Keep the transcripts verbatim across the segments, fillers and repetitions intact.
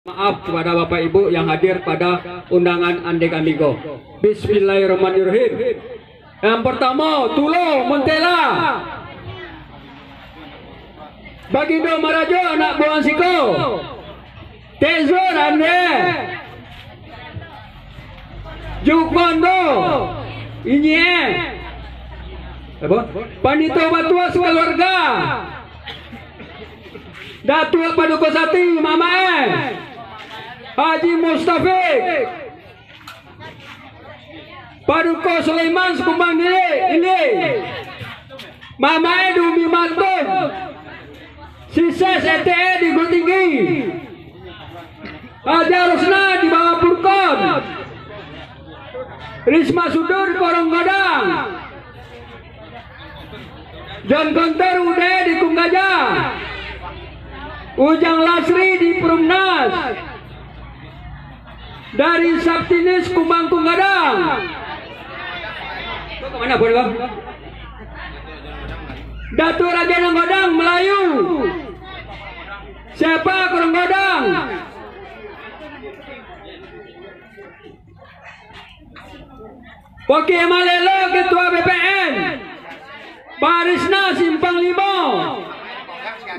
Maaf kepada Bapak Ibu yang hadir pada undangan ande kami ko. Bismillahirrahmanirrahim. Yang pertama, Tulo Montela. Bagindo Marajo anak buah siko. Tezor ande. Jukondo. Inyie. Apa? Pandito Batua sekeluarga. Datuak Paduko Sati, mamae. Haji Mustafik. Paduko Sulaiman Sikumbang Ilik, Ilik. Mamae di Umi Matung. Sises E T E di Gunung Tinggi. Haja Rusna di Bawah Purkon. Risma Sudur Korong Gadang. John Gunter Ude di Kunggaja. Ujang Lasri di Perumnas. Dari Sabtinis Kumbang Kunggadang. Kau ke mana, Bang? Datuk Raja Nanggodang Melayu. Siapa Korong Gadang? Oke, Malelo Ketua B P N. Barisna Simpang Limo.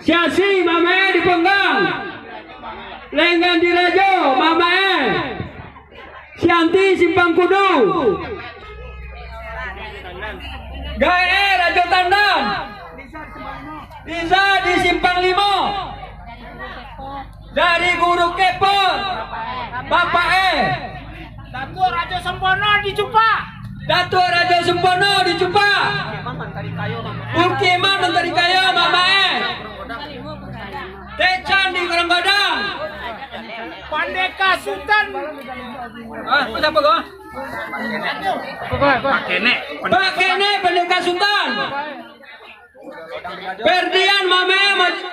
Siasi mamae di Ponggang. Lenggang Dirajo mamae. Sianti Simpang Kudu. Gae Rajo Tandan. Iza di Simpang Limo. Dari Guru Kepo, Bapak eh. Datuak Rajo Sempono di Cupak. Datuak Rajo Sempono di Cupak. Bukit Imam Mantari Kayo, Mamak eh. Tecan di Korong Gadang. Pandeka Sutan. Ah, siapa kau? Pak Kenek. Pak Kenek Pandeka Sutan. Ferdian Mame Maj-,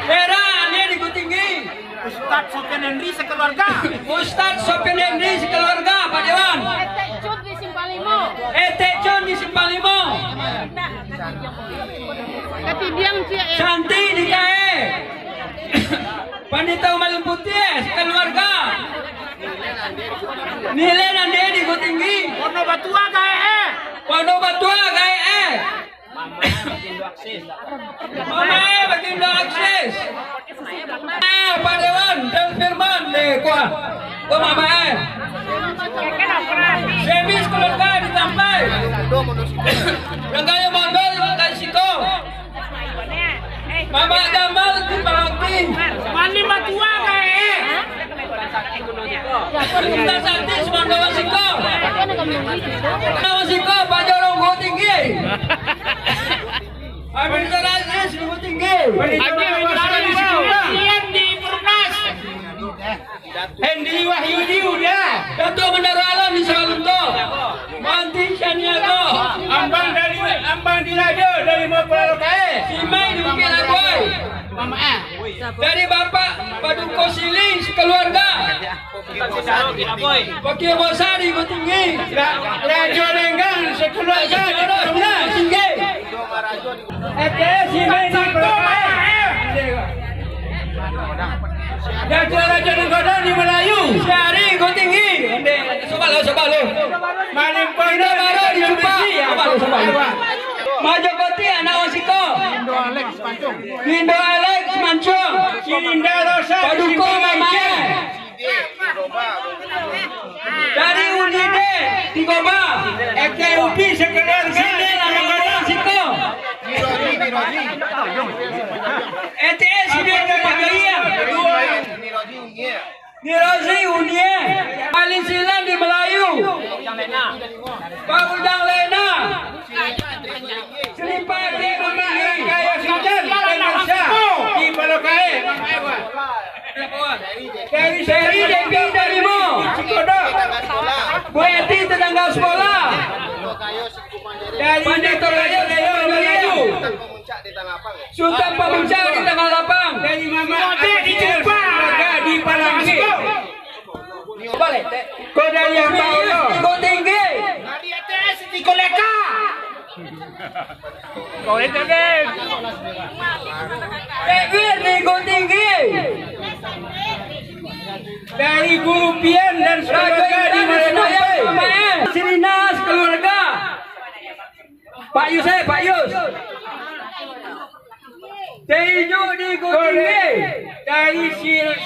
Era Andi di Gunung Tinggi. Ustadz Sofian Henry sekeluarga. Ustadz Sofian Henry sekeluarga, Pak Dewan. Etek Cut di Simpang Limo. Etek Cut di Simpang Limo. Katidiang ciek, eh. Cantik di Kae. Pandita Umalin Putih, eh, sekeluarga. Nilai nan dia di Gunung Tinggi. Pono Batua Gae, eh. Pono Batua Gae, eh. Mamae Bagindo Akses. Eh, Pak Dewan, dan Firman, eh, kuah. Kuah Mamae. Semis keluarga di Tampai. Rangkaian Mondol, Rangkaian Siko. Mamak Jamal di Palangki. Mani Batua Gae. Kita Santi Sumando Wasiko. Wasiko Pak Jorong Gunung Tinggi. Amin Aziz Gunung Tinggi. Amin Aziz Gunung Tinggi. Ian di Perumnas. Hendy Wahyudi udah. Datuk Mendaru Alam di Sabalunto. Manti Caniago. Ambang dari, Ambang di Rajo dari Mopalalokae. Simai di Bukit Labuai. Mamak ah. Dari Bapak Paduko Sili sekeluarga. Pakai bosa di Gunung Tinggi. Ra-, Rajo Lenggang sekeluarga di Gunung Tinggi. F T S ini di Dato' Raja Nanggodang di Melayu. Syari Gunung Tinggi. Sobat lo, sobat lo. Maling Pondok Baru di Cupak. Sobat lo, sobat lo. Majo Koti anak Wasiko. Indo Alex Mancung. Cilinda Rosa. Paduko Mamae. Dari Unide, Tigoba. F K U P sekedar sini lah, siko. F T S ini ada Pak Galian. Nirozi Unie. Paling silang di Melayu. Pak Ujang Lena. Selipat di Mama Kaya Sultan Indonesia. Di Palokai. Dari Seri Devi dari Mo. Cikodok. Bu Eti tetangga sekolah. Dari Devi dari Mo. Sultan Pamuncak di Tanah Lapang. Dari Mama Ade di Jepang. Di Palangit. Balik. Kau dari Ambang Ulu. Tinggi. Dari A T S di Koleka. Kau itu, Bin. Tekbir di Gunung Tinggi. Rupian dan sakeluarga di Muara Nangke. Sirina sakeluarga. Pak Yus, eh, Pak Yus. Teh ijo di Gotingge. Dari Sil-